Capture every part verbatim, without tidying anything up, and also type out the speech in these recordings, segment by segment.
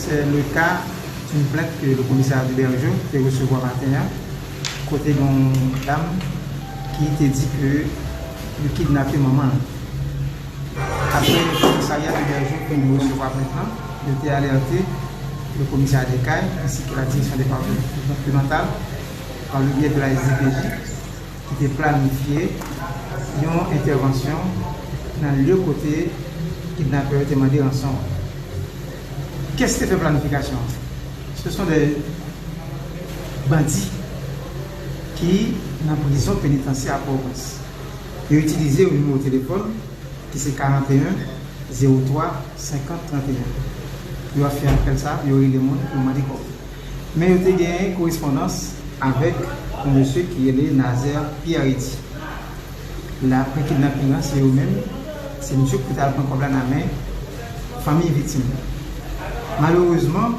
C'est le cas d'une plainte que le commissariat de Bergeau te resevwa maten an, kote gen yon dam ki te di ke yo kidnape manman l. Apre komisarya de Bergeau fin resevwa plent lan, yo te alète le commissariat des CAIS ainsi que la direction départementale par le biais de la S D P J ki te planifye yon entèvansyon nan lye kote kidnapè yo te mande ranson an. Kiyès te fè planifikasyon an? Ce sont des bandits ki nan prizon penitansye a Pòtoprens. Yo itilize yon nimewo telefòn ki se karanteyen zewo twa senkant tranteyen. Yo ap fè apèl sa, yo rele moun pou mande kòb. Men yo te genyen korespondans avèk yon mesye ki rele Nazaire Pierre Eddy. Apre kidnaping lan, se yo menm, se misye ki te al pran kòb la nan men fanmi viktim nan. Malerezman,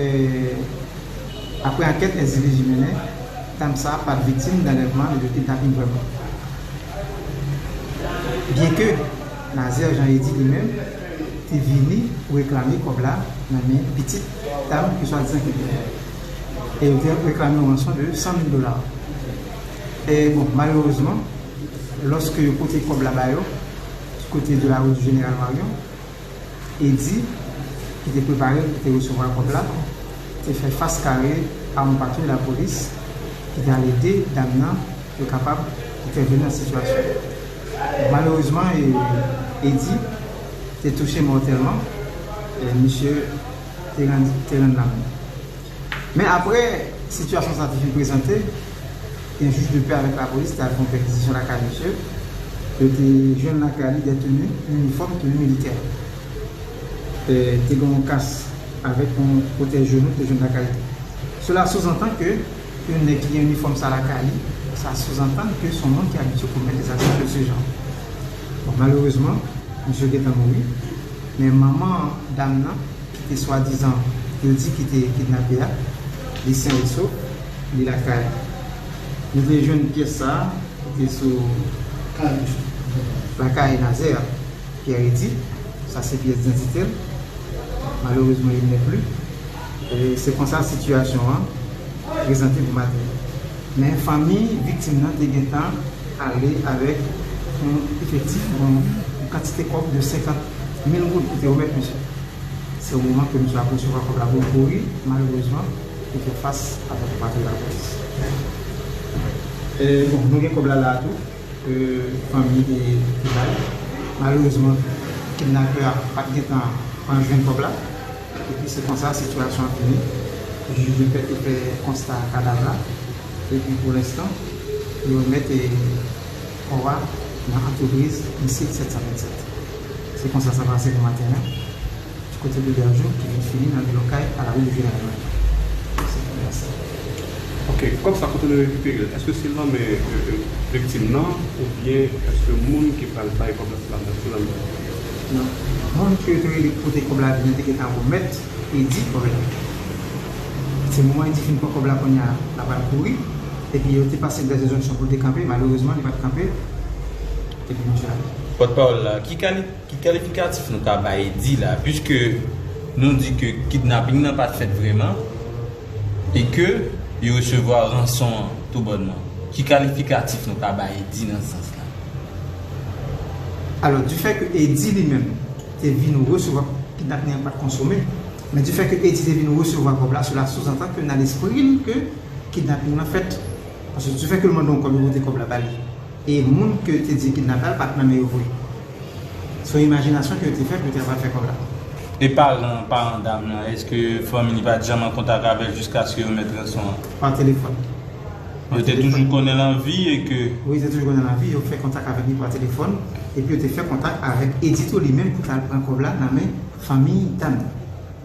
eh, apre ankèt S D P J mennen, dam sa a pa t viktim d anlèvman e de kidnaping vrèman. Byenke Nazaire Jean Eddy li menm te vini pou reklame kòb la nan men pitit dam ki swadizan kidnapè. E yo te reklame yon ranson de san mil dola. E bon, malerezman, lòske yo pote kòb la ba yo, du côté de la rue du Général Marion, Eddy, ki te prepare pou te resevwa kòb la, te fè fas kare a yon patwouy lapolis ki te al ede dam nan pou kapab entèveni nan sitiyasyon an. Malerezman, e, Eddy te touche mòtèlman, e misye te rann, te rann lanmò. Men apre sitiyasyon sa te fin prezante, yon jij de pè avèk lapolis te al fè yon pèkizisyon lakay misye. Yo te jwenn lakay li de teni, yon inifòm, teni militè. E, te gen yon kas avèk yon pwotèj jenou te jwenn lakay li. Cela sous-entend que yon nèg ki gen inifòm sa lakay li, sa souzantann ke se yon moun ki abitye komèt des actes de ce genre. Bon, malerezman, misye gentan mouri, men manman dam nan, ki te swadizan yo di ki te kidnape a, li sen e sof, li lakay. Nou te jwenn pyès sa a, ki te sou lakay Nazaire Pierre Eddy, sa se pyès didantite l. Malerezman, il n'est plus. E se konsa sitiyasyon an prezante pou maten. Men fanmi viktim nan te gentan ale avèk yon efektif, yon kantite kòb de senkant mil goud pou te remèt misye. Se o moman ke misye ap resevwa kòb la pou l kouri, malerezman, li fè fas avèk yon patwouy lapolis. E, bon, nou gen kòb la la a tou, ke fanmi te, te bay. Malerezman, kidnapè a pa t gentan pran jwenn kòb la. Epi se konsa sitiyasyon an fini. Jij de pè te fè konsta kadav la. Epi pou lenstan, yo remèt, e, kò a nan antrepriz Misil sèt san vennsèt. Se konsa sa pase pou maten an. Du côté de Bergeau, ki vin fini nan vil Okay, à la rue du Général Marion. Se konsa. Ok, kòb sa kote nou rekipere l? Èske se nan men, e, e, viktim nan, oubyen èske moun ki pral bay kòb la se nan men, se nan men? Non. Moun ki yo te rele pote kòb la vini te gentan remèt Eddy kòb la. Se moman Eddy fin pran kòb la kounye a, l ap al kouri. Epi yo te pase dèyè Zonksyon pou l te kanpe, malerezman, li pa t kanpe. Epi misye ale. Pòtpawòl la, ki kali-, ki kalifikatif nou ka bay Eddy la, piske nou di ke kidnaping nan pa t fèt vrèman, e ke yo resevwa ranson an toubònman? Ki kalifikatif nou ka bay Eddy nan sans la? Alò, du fait que Eddy li menm te vin resevwa, kidnaping nan pa t konsome, men du fait que Eddy te vin resevwa kòb la, cela sous-entend que nan lespri l ke kidnaping nan fèt. Paske du fait que l mande yon kòb, yo pote kòb la ba li. E moun ke te di kidnapè a pa t nan men yo vre. Se yon imajinasyon ke yo te fè pou yo te kapab fè kòb la. E paran, paran dam nan, èske fanmi li pa t janm an kontak avè l jiskaske yo mèt ranson an? Pa telefòn. Yo te toujou konnen l an vi e ke... Wi, yo te toujou konnen l an vi, yo fè kontak avèk li pa telefòn, epi yo te fè kontak avèk Eddy tou li menm pou t al pran kòb la nan men fanmi dam nan.